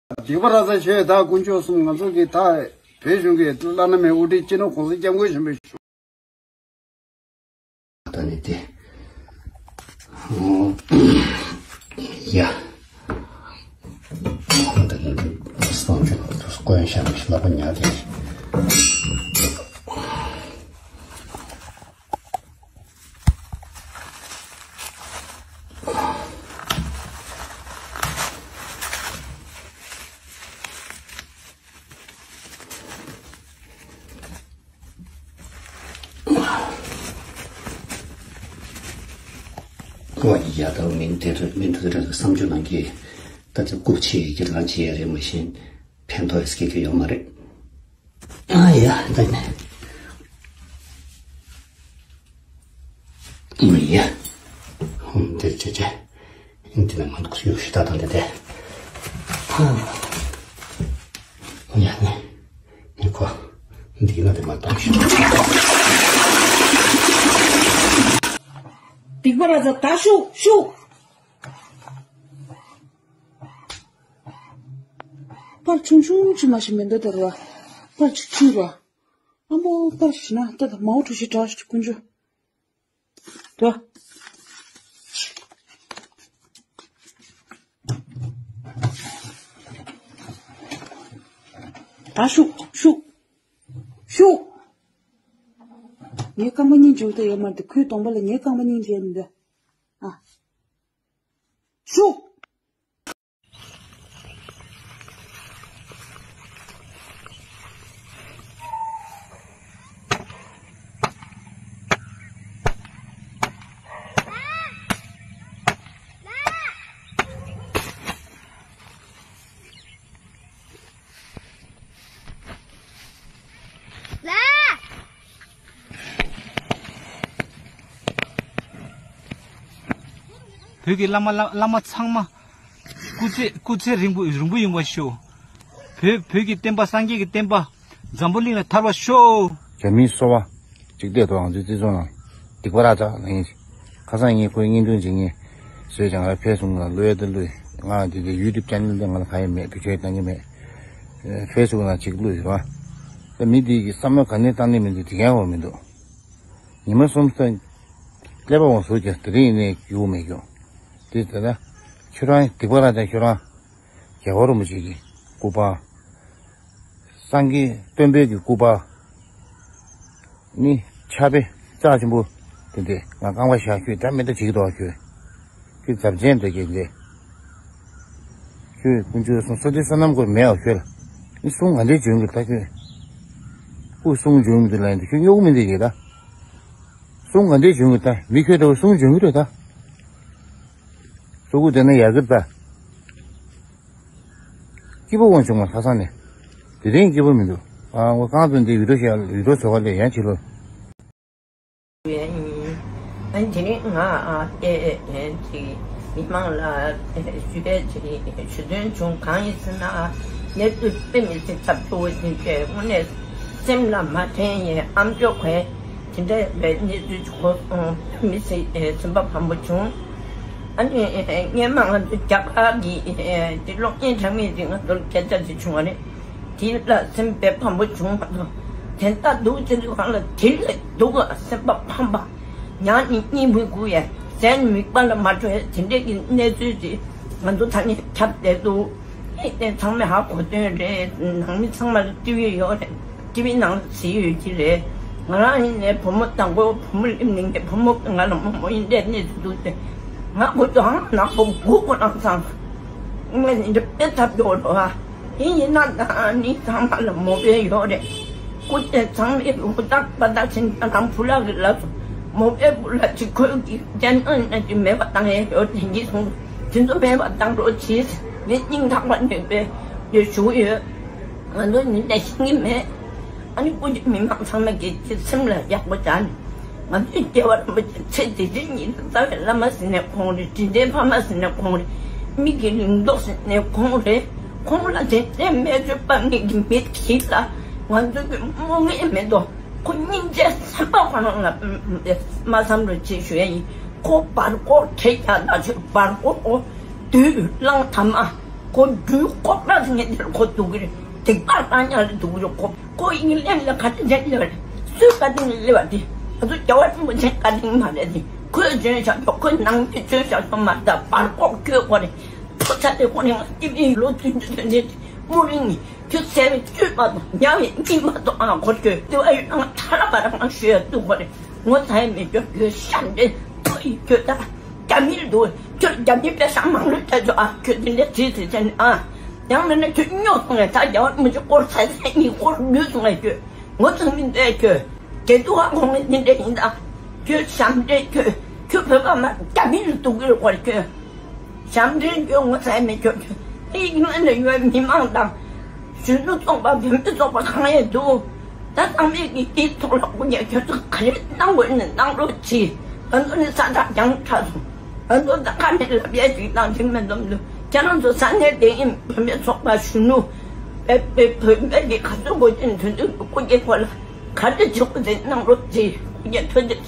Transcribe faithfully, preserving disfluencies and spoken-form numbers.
སྡིག་པ་ར་ས་ཆོས་དག་དཀོན་མཆོག་གསུམ། ང་ཚོ་གི་ད་བོད་གཞུང་གི་བླ་ན་མེད་དབུ་ཁྲིད་སྤྱི་ནོར་གོང་ས་སྐྱབས་མགོན་ཆེན་པོའི་ཞུ། ད་ནི་དེ། ཡ། ད་ནི་སོང་ཆུ་དཀོན་ཤ་མི་ཤ་ལ་པ་ཉག་དེ། ཁོ་ཡ་ད་མིན་དེ་ཚོ་མིན་དེ་ཚོ་བསམ་བློ་ནང་གི་ད་ཚོ་རྐུབ་ཆེ་ཡི་གེ་རང་བྱེད་ཡ་རེད། མ་གཞི་ཕན་ཐོགས་སྐྱེ་གི་ཡོད་མ་རེད། ཨ་ཡ་ད་ནི། ཨ་ཡ། ཧུམ་དེ་ཅེ་ཅེ། འདི་ནི་ང་ཚོ་ཡོད་ཤི་ད་དང་དེ་དེ། ཨ་ཡ་ནི། ནི་ཁོ། འདི་ན་དེ་མ་གཏོང་ཤི། སྡིག་པ་ར་ཛ་ད་ཤུག་ཤུག་པར་ཆུང་ཆུང་ཅི་མ་ཞིག་མེ་འདོད་དེ་རུ་བ། པར་ཆུང་ཆུང་རུ་བ། ཨ་མོ་པར་ཞིག་ན་ད་ད་མའོ་ཁྲུ་ཤི་དྲག་ཤི་ཀུན་ཅུ། ད། ད་ཤུག་ཤུག་ཤུག་ངའི་རྐང་པ་སྙིང་རྗེ་བོ་ད་ཡོད་མ་རེད། ཁོའི་གདོང་པ་ལ་ངའི་རྐང་པ་སྙིང་རྗེ་མི་འདུག་ཨ། ཤུག་བོད་ཀྱི་བླ་མ་བླ་བླ་མ་ཚང་མ་སྐུ་ཚེ་སྐུ་ཚེ་རིང་པོ་རིང་པོ་ཡོང་བ་ཤོག་བོད་བོད་ཀྱི་བསྟན་པ་སངས་རྒྱས་ཀྱི་བསྟན་པ་འཛམ་བུ་གླིང་ལ་དར་བ་ཤོག་རྒྱ་མིའི་སོ་པ་གཅིག་བསྡད་དོ་ང་ཚོའི་བརྩི་སྲུང་ནང་སྡིག་པ་ར་ཙ་ལ་ཡིན། ཁ་སང་ངས་ཁོའི་བརྙན་ཐུང་ཅིག་ངས་བཟོས་ཀྱང་ང་ཕེ་སུང་ལ་བླུག་ཡ་དེ་བླུག་ང་དེ་དེ་ཡུ་ཊུབ་ཅེ་ནལ་དེ་ང་ལ་ག་ཡ་མེད། བེད་སྤྱོད་བཏང་གི་མེད། ཕེ་སུང་ལ་ཅིག་བླུག་ཡོད་པ། ད་མི་དེ་གི་བསམ་བློ་ག་ནས་བཏང་ནས་མི་འདུག་དེ་ག་ཡང་འོ་མི་འདུག་ཉི་མ་གསུམ་ཙམ་ཀླད་པ་འོང་ཟུག་ཀྱང་དེ་རིང་ནས་ཡོང་མེད་ཀྱང་། དེ་ལྟ་ན་ཁྱོད་རང་སྡིག་པ་ར་ཙ་ཁྱོད་རང་རྒྱལ་བ་རིན་པོ་ཆེ་གི་སྐུ་པར། སངས་རྒྱས་སྟོན་པའི་གི་སྐུ་པར་ནི་ཕྱག་དཔེ་རྩ་ཆེན་པོ་དེ་འདྲས་ང་རྐང་པ་བཞག་ཁྱོད་འདྲ་མི་འདྲ་བྱེད་ཀྱི་འདུག་ཁྱོད་ཀྱི་ཛབ་ཅན་འདྲ་གྱི་འདྲས། ཁྱོད་དཀོན་མཆོག་གསུང་ས་དེ་ས་རྣམས་སྐོར་མེད་ཨ་ཁྱོད་ལ་ནི་གསུང་ག་འདྲས་འཇོན་གི་ད་ཁྱོད་སྐུ་གསུང་འཇོན་མི་འདུག་ལ་ཡིན་ད་ཁྱོད་སྨྱོ་གི་མི་འདུག་གི་ད་གསུང་ག་འདྲས་འཇོན་གི་ད་མི་ཁྱོད་འདྲ་བོ་གསུང་འཇོན་གི་རེད་ད། གཙོ་བོ་དེ་ནི་ཡག་གི་ད། སྐྱིད་པོ་འོང་བྱུང་བ་ལྷ་ས་ནས། དེ་རིང་སྐྱིད་པོ་མི་འདུག་ཨ་ངོ་རྐང་བཙུགས་འདི་ཡུལ་གྲུ་ཞིག་ཡུལ་གྲུ་ཟོ་བ་ལས་ཡང་ཕྱི་ལོ། ཨ་དེ་རིང་ང་ཨ་ཨེ་ཨེ་ཅིག་མི་མང་ལ་ཞུ་ཡས་ཅིག་ཞུ་དོན་བྱུང་གང་ཡིན་ཟེར་ན་ཨ་ངས་དུས་དཔེ་མི་སྲིད་ཚབས་ཆུང་བོ་ཡིན་པས་དངོས་གནས་སེམས་ལ་མ་དྲན་ཡས་ཨམ་ཅོག་གས་དེ་འདྲ་བའི་གནས་ཚུལ་ཅིག་གོ་སོང་། དཔེ་མི་སྲིད་སེམས་པ་ཕམ་པོ་བྱུང་། ཨ་ནི་སྔས་མ་ང་ཚོ་རྒྱ་གར་གྱི་དེ་གློག་བརྙན་དྲ་མིག་དེ་ང་ཚོར་སྐད་ཆ་དེ་བྱུང་བ་རེད། དེ་ལ་སེམས་དཔེ་ཕམ་པོ་བྱུང་མ་གཏོགས་དེ་ལྟ་འདུག་ཅེས་འདུག་གང་ལ་དེ་ལས་སྡུག་ག་སེམས་པ་ཕམ་པ། ཉག་ནི་གཉིད་མི་ཁུག་ཡ། ཟས་ནི་མིད་པ་ལ་མ་འགྲོ་ཡ། དེ་འདྲས་ཀྱི་གནས་ཚུལ་དེ་ང་ཚོ་ད་ནི་ཁྱབ་བསྡད་འདུག་ཨེ་དེ་ཚང་མས་ཧ་གོ་དོན་རེད། ནང་མི་ཚང་མ་ལ་ཏི་བི་ཡོད་རེད། ཏི་བི་ནང་ལ་གཟིགས་ཡོད་ཀྱི་རེད། ང་རང་ཡིན་ནའི་བུ་མོ་དང་པོ་བུ་མོ་སླེབས་ནས་ངའི་བུ་མོ་ང་ལ་རྨོ་མོ་ཡིན་འདྲས་གནས་ཚུལ་འདུག་སྟེ། ང་ཁོ་ཚོའང་ནག་པོ་སྒུག་གོ་རང་ཚང་ངས་ནི་དཔེ་ཐབས་སྐྱོ་རོ་ཨ། དེ་ཡིན་ན་ད་ནི་ཚང་མ་ལ་མོ་དཔེ་ཡོད་རེད། སྐུ་དེ་ཚང་མས་ཧུར་ཐག་པ་ཐག་ཕྱིན་ད་དང་བུ་ལག་གི་ལག་སོ་མོ་དཔེ་བུ་ལ་ཅིག་ཁོས་ཀྱི་ཅན་ཨན་ན་ཅིག་མེད་པ་བཏང་ཡས་ཡོད་དེ་གྱིས་སོང་དེ་ཚོ་མེད་པ་བཏང་རོགས་གྱིས། ངས་སྙིང་ཐག་པ་ནས་དཔེ་ཡོད་ཞུ་གི་ཡོད། ང་ཚོ་ཉིན་ལྟར་ཤེས་ཀྱི་མེད། ཨ་ནི་སྐུ་མཁྱེན་མི་མང་ཚང་མ་གིས་ཅིག་སེམས་ལ་ཡག་པོ་བྱ་ནས། ང་ཚོའི་རྒྱལ་བ་རིན་པོ་ཆེ་ཚེ་འདི་ཕྱི་གཉིས་ལ་རྩ་བའི་བླ་མ་ཟེར་ནས་ཁོང་རེད། དྲིན་ལྡན་ཕ་མ་ཟེར་ནས་ཁོང་རེད། མི་གི་ལིང་ཏོག་ཟེར་ནས་ཁོང་རེད། ཁོང་ལ་དེ་འདྲའི་སྨན་བཅོས་པ་ངེད་ཀྱི་མི་གིས་ལ་ང་ཚོ་གི་རྨོངས་ངེས་མེད་དོ། ཁོ་སྙིང་རྗེ་སེམས་པ་ཁོ་རང་ལ་མ་བསམ་རོགས་བྱེད་ཞུ་ཡ་ཡིན། ཁོ་བར་སྐོར་བྲེད་རྒྱག་ད་ཆོས་བར་སྐོར་ཁོ་དུས་བླང་ཐ་མ། ཁོ་འགྲུལ་ཁོག་ར་ངས་དེར་ཁོ་འདུག་གི་རེད། སྡིག་པ་བཏང་ཉག་ལ་འདུག་གི་རེད། ཁོ་ཁོ་ཡིན་ལན་ལ་ག་དེ་འདྲ་སླེབས་རེད། སུས་བཀའ་དྲིན་སླེབས་པ་དེ། ང་ཚོ་རྒྱལ་བ་རིན་པོ་ཆེ་བཀའ་དྲིན་མ་རེད་དེ། ཁོས་བྱོན་བཞག་ཆོག་ཁོས་ནང་མི་བྱོན་བཞག་ཆོག་མ་རེད། ད་བར་ཁོག་ཁྱོད་ཁོ་རེད། ཐུག་ཚ་དེ་ཁོ་རེད། ང་སྐྱིད་པའི་ལོ་བདུན་ཅུ་དོན་ལྡན་དེ་སྨོན་རིང་ངི་ཁྱོད་བསད་པའི་བཅུད་མ་གཏོགས་ཉལ་བའི་གཉིད་མ་གཏོགས་ཨ་ཁོ་ཁྱོད་དེ་བ་ཡོད་ན་ང་ཐ་ལ་བ་ར་ང་ཤོད་ཡ་ཏུ་ཁོ་རེད། ངོ་ཚ་ཡ་མེད་ཁྱོད་ཁྱོད་ཤ་འདྲེ་ཐུ་ཡི་ཁྱོད་ད། རྒྱ་མིར་འདུག་ཁྱོད་རྒྱ་མི་དཔེ་ཤ་མང་ལོས་བལྟས་ཆོག་ཨ་ཁྱོད་འདི་འདྲ་བྲིས་ཟིན་ཟེར་ནས་ཨ། ཡང་མིན་ན་ཁྱོད་སྨྱོ་སོང་ངས་ད་རྒྱ་བ་མི་ཅི་སྐོར་ཚ་ཚ་གཉིས་སྐོར་ལུས་སོང་ངས་ཁྱོད་ངོ་ཚ་མི་འདོད་ཁྱོད་དེ་འདུག་ཨ་ཁོང་ངས་འདི་འདྲ་ཡིན་ད། ཁྱོད་ཤམ་འདྲེ་ཁྱོད་ཁྱོད་བོད་པ་མ་རྒྱ་མི་ལ་འདུག་གི་རེད་ཁོ་རེ་ཁྱོད། ཞབས་འདྲེན་ཁྱོད་ངོ་ཚ་མེད་ཁྱོད་ཁྱོད་ཨི་ཡིན་ན་ཡོད་མི་མང་དང་། གཞོན་ནུ་ཚོགས་པ་བུད་མེད་ཚོགས་པ་གང་ཡང་འདུག་ད་ཚང་མས་ཀྱི་དེའི་ཐོག་ལ་སྐུ་ཉག་ཁྱོད་ཚོ་ག་རེ་གནང་དགོས་ནས་གནང་རོགས་གྱིས། ང་ཚོ་ནི་ས་ཐག་རྒྱང་ཕྲ་སོང་། ང་ཚོ་ད་ཁ་ནས་ལབ་ཡ་ཅིག་དང་ཅིག་མེད་འཛོམས་འདུག་ཁྱེད་རང་ཚོ་ས་གནས་དེ་ཡིན་བུད་མེད་ཚོགས་པ་གཞོན་ནུ། བོད་པའི་བུད་མེད་ཀྱི་ག་ཚོད་དགོས་ཀྱི་དུས་ཚོད་སྐུ་ཉག་ཁོ་ལ་ག་རེ་བྱེད་དགོས་དེ་གནང་རོགས་གྱིས། སྐུ་ཉག་ཐུགས་རྗེ་